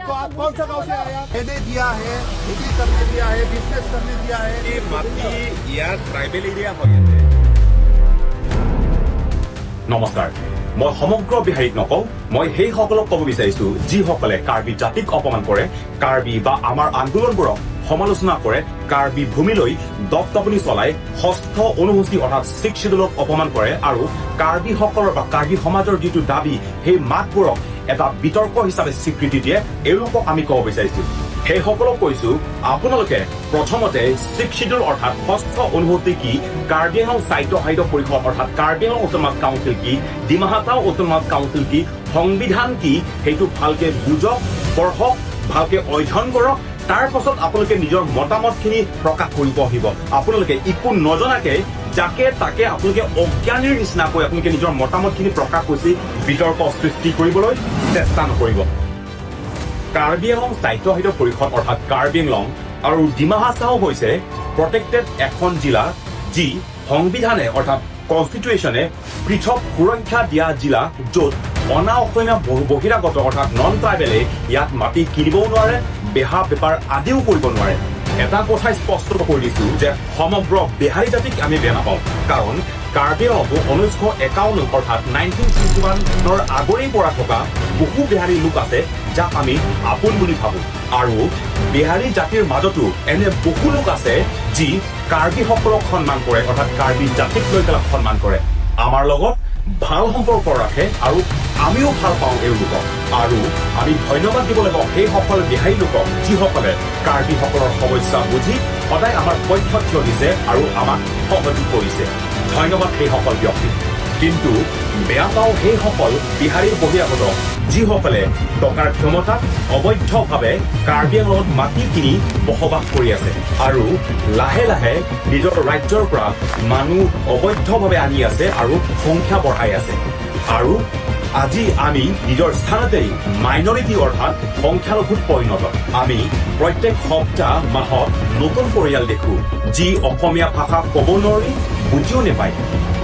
तो आप कौन सा गांव से आए आप? रहने दिया है, खेती करने दिया है, बिजनेस करने दिया है। এই মাটি ইয়াত ট্ৰাইবেল এৰিয়া হয় ইয়াতে। নমস্কাৰ। মই সমগ্ৰ বিহাৰীক নকওঁ, মই সেইসকলক ক'ব বিচাৰিছো যিসকলে কাৰ্বি জাতিক অপমান কৰে, কাৰ্বি বা আমাৰ আন্দোলনবোৰক সমালোচনা কৰে, কাৰ্বি ভূমিলৈ দপদপনি চলাই ষষ্ঠ অনুসূচী অৰ্থাৎ ছিক্স চিডিউলক অপমান কৰে আৰু কাৰ্বিসকলৰ বা কাৰ্বি সমাজৰ যিটো দাবী, সেই মাতবোৰক এটা বিতৰ্ক হিচাপে স্বীকৃতি দিয়ে। এওঁলোকক আমি ক'ব বিচাৰিছো, সেইসকলক কৈছো, আপোনালোকে প্ৰথমতে ছিক্স চিডিউল অৰ্থাৎ ষষ্ঠ অনুসূচী কি, কাৰ্বি আংলং স্বায়ত্ত শাসিত পৰিষদ অৰ্থাৎ কাৰ্বি আংলং অট'নমাছ কাউন্সিল কি, ডিমা হাছাও অট'নমাছ কাউন্সিল কি, সংবিধান কি, সেইটো ভালকে বুজক, পঢ়ক, ভালকে অধ্যয়ন কৰক। তাৰ পাছত আপোনালোকে নিজৰ মতামতখিনি প্ৰকাশ কৰিব আহিব। আপোনালোকে একো নজনাকে যাকে তাকে আপোনালোকে অজ্ঞানীৰ নিচিনাকৈ আপোনালোকে নিজৰ মতামতখিনি প্ৰকাশ কৰিছে, বিতৰ্ক সৃষ্টি কৰিবলৈ চেষ্টা নকৰিব। কাৰ্বি আংলং স্বায়ত্তশাসিত পৰিষদ অৰ্থাৎ কাৰ্বি আংলং আৰু ডিমা হাছাও হৈছে প্ৰটেক্টেড এখন জিলা, যি সংবিধানে অৰ্থাৎ কনষ্টিটিউশ্যনে পৃথক সুৰক্ষা দিয়া জিলা, য'ত অনা অসমীয়া বহিৰাগত অৰ্থাৎ নন ট্ৰাইবেলে ইয়াত মাটি কিনিবও নোৱাৰে, বেহা বেপাৰ আদিও কৰিব নোৱাৰে। এটা কথাই স্পষ্ট কৰি দিছো যে সমগ্ৰ বিহাৰী জাতিক আমি বেয়া নাপাওঁ, কাৰণ কাৰ্বি আংলঙতো 1951 অৰ্থাৎ 1961ৰ আগৰেই পৰা থকা বহু বিহাৰী লোক আছে, যাক আমি আপোন বুলি ভাবো। আৰু বিহাৰী জাতিৰ মাজতো এনে বহু লোক আছে যি কাৰ্বিসকলক সন্মান কৰে, অৰ্থাৎ কাৰ্বি জাতিক লৈ পেলাই সন্মান কৰে, আমাৰ লগত ভাল সম্পৰ্ক ৰাখে আৰু আমিও ভাল পাওঁ এওঁলোকক। আৰু আমি ধন্যবাদ দিব লাগিব সেইসকল বিহাৰী লোকক, যিসকলে কাৰ্বিসকলৰ সমস্যা বুজি সদায় আমাৰ পক্ষত থিয় দিছে আৰু আমাক সহযোগ কৰিছে। ধন্যবাদ সেইসকল ব্যক্তিক। কিন্তু বেয়া পাওঁ সেইসকল বিহাৰীৰ বহিৰাগত, যিসকলে টকাৰ ক্ষমতাত অবৈধভাৱে কাৰ্বি আংলঙত মাটি কিনি বসবাস কৰি আছে আৰু লাহে লাহে নিজৰ ৰাজ্যৰ পৰা মানুহ অবৈধভাৱে আনি আছে আৰু সংখ্যা বঢ়াই আছে। আৰু আজি আমি নিজৰ স্থানতেই মাইনৰিটি অৰ্থাৎ সংখ্যালঘুত পৰিণত। আমি প্ৰত্যেক সপ্তাহ, মাহত নতুন পৰিয়াল দেখো, যি অসমীয়া ভাষা ক'ব নোৱাৰি, বুজিও নাপায়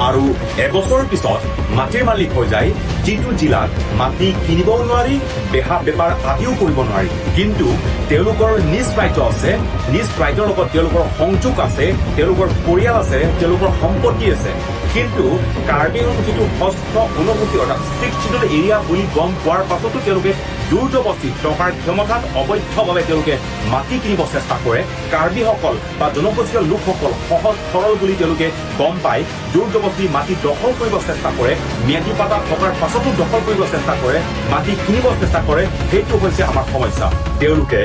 আৰু এবছৰ পিছত মাটিৰ মালিক হৈ যায়, যিটো জিলাত মাটি কিনিবও নোৱাৰি, বেহা বেপাৰ আদিও কৰিব নোৱাৰি। কিন্তু তেওঁলোকৰ নিজ ৰাজ্য আছে, নিজ ৰাজ্যৰ লগত তেওঁলোকৰ সংযোগ আছে, তেওঁলোকৰ পৰিয়াল আছে, তেওঁলোকৰ সম্পত্তি আছে। কিন্তু কাৰ্বি আংলং যিটো ষষ্ঠ অনুসূচী অৰ্থাৎ ছিক্স চিডুল এৰিয়া বুলি গম পোৱাৰ পাছতো তেওঁলোকে জোৰজবস্তি টকাৰ ক্ষমতাত অবৈধভাৱে তেওঁলোকে মাটি কিনিব চেষ্টা কৰে। কাৰ্বিসকল বা জনগোষ্ঠীয় লোকসকল সহজ সৰল বুলি তেওঁলোকে গম পাই জোৰজবস্তি মাটি দখল কৰিব চেষ্টা কৰে। ম্যাদী পাতা থকাৰ পাছতো দখল কৰিব চেষ্টা কৰে, মাটি কিনিব চেষ্টা কৰে। সেইটো হৈছে আমাৰ সমস্যা। তেওঁলোকে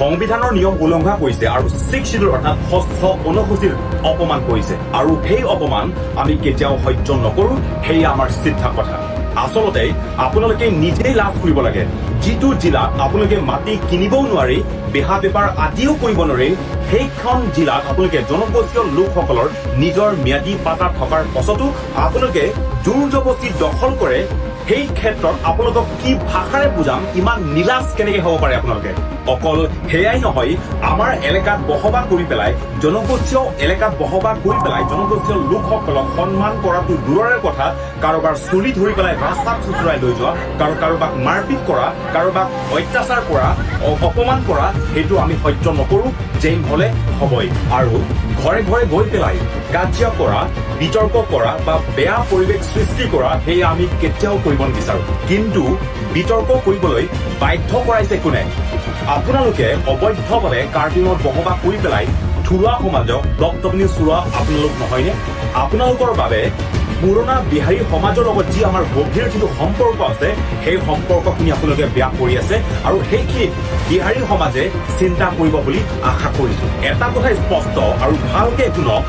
সংবিধানৰ নিয়ম উলংঘা কৰিছে আৰু ছিক্স চিডুল অৰ্থাৎ ষষ্ঠ অনুসূচীৰ অপমান কৰিছে আৰু সেই অপমান আমি কেতিয়াও সহ্য নকৰো। সেয়া আমাৰ চিধা কথা। আচলতে আপোনালোকে নিজেই লাজ কৰিব লাগে। যিটো জিলাত আপোনালোকে মাটি কিনিবও নোৱাৰি, বেহা বেপাৰ আদিও কৰিব নোৱাৰি, সেইখন জিলাত আপোনালোকে জনগোষ্ঠীয় লোকসকলৰ নিজৰ ম্যাদী পাতা থকাৰ পাছতো আপোনালোকে জোৰ জবস্তি দখল কৰে। সেই ক্ষেত্ৰত আপোনালোকক কি ভাষাৰে বুজাম? ইমান নিলাজ কেনেকে হ'ব পাৰে আপোনালোকে? অকল সেয়াই নহয়, আমাৰ এলেকাত বসবাস কৰি পেলাই, জনগোষ্ঠীয় এলেকাত বসবাস কৰি পেলাই জনগোষ্ঠীয় লোকসকলক সন্মান কৰাটো দূৰৰে কথা, কাৰোবাৰ চুলি ধৰি পেলাই ৰাস্তাত চোচৰাই লৈ যোৱা, কাৰোবাক মাৰপিট কৰা, কাৰোবাক অত্যাচাৰ কৰা, অপমান কৰা, সেইটো আমি সহ্য নকৰো। জেইম হলে হ'বই। আৰু ঘৰে ঘৰে গৈ পেলাই কাজিয়া কৰা, বিতৰ্ক কৰা বা বেয়া পৰিৱেশ সৃষ্টি কৰা, সেয়া আমি কেতিয়াও কৰিব নিবিচাৰো। কিন্তু বিতৰ্ক কৰিবলৈ বাধ্য কৰাইছে কোনে? আপোনালোকে অবৈধভাৱে কাৰ্বিঙত বসবাস কৰি পেলাই থলুৱা সমাজক দপদপনি চলোৱা আপোনালোক নহয়নে? আপোনালোকৰ বাবে পুৰণা বিহাৰী সমাজৰ লগত যি আমাৰ গভীৰ যিটো সম্পৰ্ক আছে, সেই সম্পৰ্কখিনি আপোনালোকে বেয়া কৰি আছে আৰু সেইখিনিত বিহাৰী সমাজে চিন্তা কৰিব বুলি আশা কৰিছো। এটা কথা স্পষ্ট আৰু ভালকে শুনক,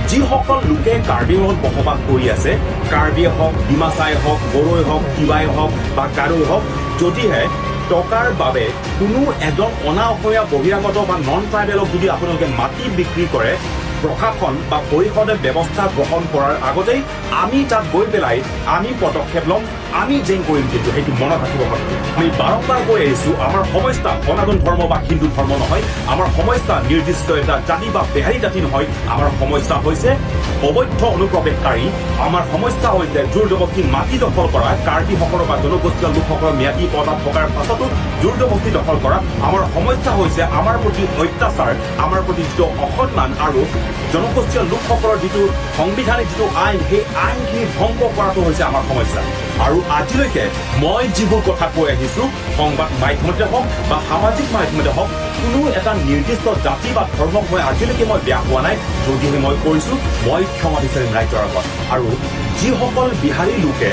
যিসকল লোকে কাৰ্বিঙত বসবাস কৰি আছে, কাৰ্বিয়ে হওক, ডিমাচাই হওক, বড়োই হওক, তিৱাই হওক বা গাৰোই হওক, যদিহে টকাৰ বাবে কোনো এজন অনা অসমীয়া বহিৰাগত বা নন ট্ৰাইবেলক যদি আপোনালোকে মাটি বিক্ৰী কৰে প্ৰশাসন বা পৰিষদে ব্যৱস্থা গ্ৰহণ কৰাৰ আগতেই আমি তাত গৈ পেলাই আমি পদক্ষেপ ল'ম, আমি জেং কৰিম। কিন্তু সেইটো মনত ৰাখিব কথাটো, আমি বাৰম্বাৰ কৈ আহিছো, আমাৰ সমস্যা সনাতন ধৰ্ম বা হিন্দু ধৰ্ম নহয়, আমাৰ সমস্যা নিৰ্দিষ্ট এটা জাতি বা বিহাৰী জাতি নহয়। আমাৰ সমস্যা হৈছে অবৈধ অনুপ্ৰৱেশকাৰী, আমাৰ সমস্যা হৈছে জোৰ জবস্তি মাটি দখল কৰা, কাৰ্বিসকলৰ বা জনগোষ্ঠীয় লোকসকলৰ ম্যাদী পট্টা থকাৰ পাছতো জোৰ জবস্তি দখল কৰা। আমাৰ সমস্যা হৈছে আমাৰ প্ৰতি অত্যাচাৰ, আমাৰ প্ৰতি যিটো অসন্মান আৰু জনগোষ্ঠীয় লোকসকলৰ যিটো সাংবিধানিক যিটো আইন, সেই আইনখিনি ভংগ কৰাটো হৈছে আমাৰ সমস্যা। আৰু আজিলৈকে মই যিবোৰ কথা কৈ আহিছো, সংবাদ মাধ্যমতে হওক বা সামাজিক মাধ্যমতে হওক, কোনো এটা নিৰ্দিষ্ট জাতি বা ধৰ্মক মই আজিলৈকে মই বেয়া পোৱা নাই। যদিহে মই কৰিছো, মই ক্ষমা বিচাৰিম ৰাইজৰ আগত। আৰু যিসকল বিহাৰী লোকে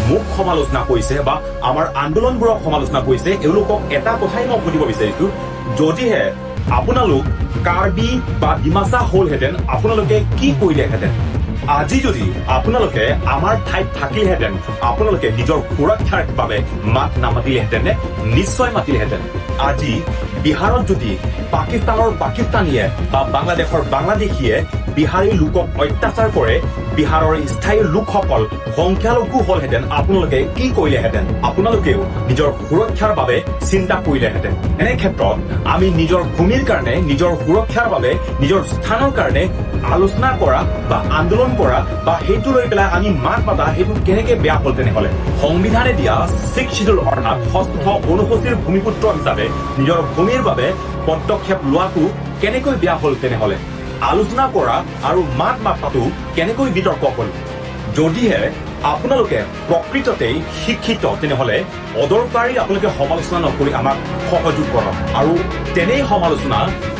মোক সমালোচনা কৰিছে বা আমাৰ আন্দোলনবোৰক সমালোচনা কৰিছে, এওঁলোকক এটা কথাই মই সুধিব বিচাৰিছো, যদিহে আপোনালোক কাৰ্বি বা ডিমাচা হ'লহেঁতেন, আপোনালোকে কি কৰিলেহেঁতেন? আজি যদি আপোনালোকে আমাৰ ঠাইত থাকিলহেঁতেন, আপোনালোকে নিজৰ সুৰক্ষাৰ বাবে মাত নামাতিলেহেঁতেন? নিশ্চয় মাতিলেহেঁতেন। আজি বিহাৰত যদি পাকিস্তানৰ পাকিস্তানীয়ে বা বাংলাদেশৰ বাংলাদেশীয়ে বিহাৰী লোকক অত্যাচাৰ কৰে, বিহাৰৰ স্থায়ী লোকসকল সংখ্যালঘু হ'লহেঁতেন, আপোনালোকে কি কৰিলেহেঁতেন? আপোনালোকেও নিজৰ সুৰক্ষাৰ বাবে চিন্তা কৰিলেহেঁতেন। এনে ক্ষেত্ৰত আমি নিজৰ ভূমিৰ কাৰণে, নিজৰ সুৰক্ষাৰ বাবে, নিজৰ স্থানৰ কাৰণে আলোচনা কৰা বা আন্দোলন কৰা বা সেইটো লৈ পেলাই আমি মাত মাতা, সেইটো কেনেকে বেয়া হ'ল তেনেহ'লে? সংবিধানে দিয়া ছিক্স চিডিউল অৰ্থাৎ ষষ্ঠ অনুসূচীৰ ভূমিপুত্ৰ হিচাপে নিজৰ ভূমিৰ বাবে পদক্ষেপ লোৱাটো কেনেকৈ বেয়া হ'ল তেনেহ'লে? আলোচনা কৰা আৰু মাত মাতাটো কেনেকৈ বিতৰ্ক হ'ল? যদিহে আপোনালোকে প্ৰকৃততেই শিক্ষিত, তেনেহ'লে অদৰকাৰী আপোনালোকে সমালোচনা নকৰি আমাক সহযোগ কৰক। আৰু তেনেই সমালোচনা,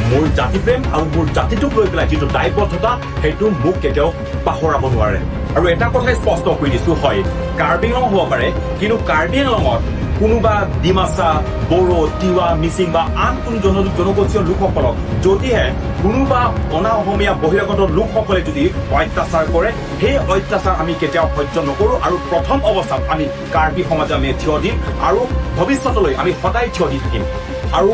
মোৰ জাতিপ্ৰেম আৰু মোৰ জাতিটোক লৈ পেলাই যিটো দায়বদ্ধতা, সেইটো মোক কেতিয়াও পাহৰাব নোৱাৰে। আৰু এটা কথাই স্পষ্ট কৰি দিছো, হয় কাৰ্বি আংলং হ'ব পাৰে, কিন্তু কাৰ্বি আংলঙত কোনোবা ডিমাচা, বড়ো, তিৱা, মিচিং বা আন কোনো জনগোষ্ঠীয় লোকসকলক যদিহে কোনোবা অনা অসমীয়া বহিৰাগত লোকসকলে যদি অত্যাচাৰ কৰে, সেই অত্যাচাৰ আমি কেতিয়াও সহ্য নকৰো। আৰু প্ৰথম অৱস্থাত আমি কাৰ্বি সমাজে আমি থিয় দিম আৰু ভৱিষ্যতলৈ আমি সদায় থিয় দি থাকিম। আৰু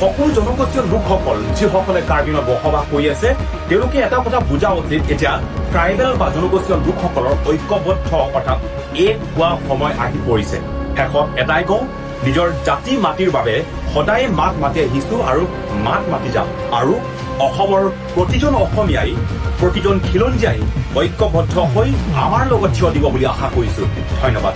সকলো জনগোষ্ঠীয় লোকসকল, যিসকলে কাৰ্বিঙত বসবাস কৰি আছে, তেওঁলোকে এটা কথা বুজা উচিত, এতিয়া ট্ৰাইবেল বা জনগোষ্ঠীয় লোকসকলৰ ঐক্যবদ্ধ অৰ্থাৎ এক হোৱা সময় আহি পৰিছে। শেষত এটাই কওঁ, নিজৰ জাতি মাটিৰ বাবে সদায় মাত মাতি আহিছো আৰু মাত মাতি যাম। আৰু অসমৰ প্ৰতিজন অসমীয়াই, প্ৰতিজন খিলঞ্জীয়াই ঐক্যবদ্ধ হৈ আমাৰ লগত থিয় দিব বুলি আশা কৰিছো। ধন্যবাদ।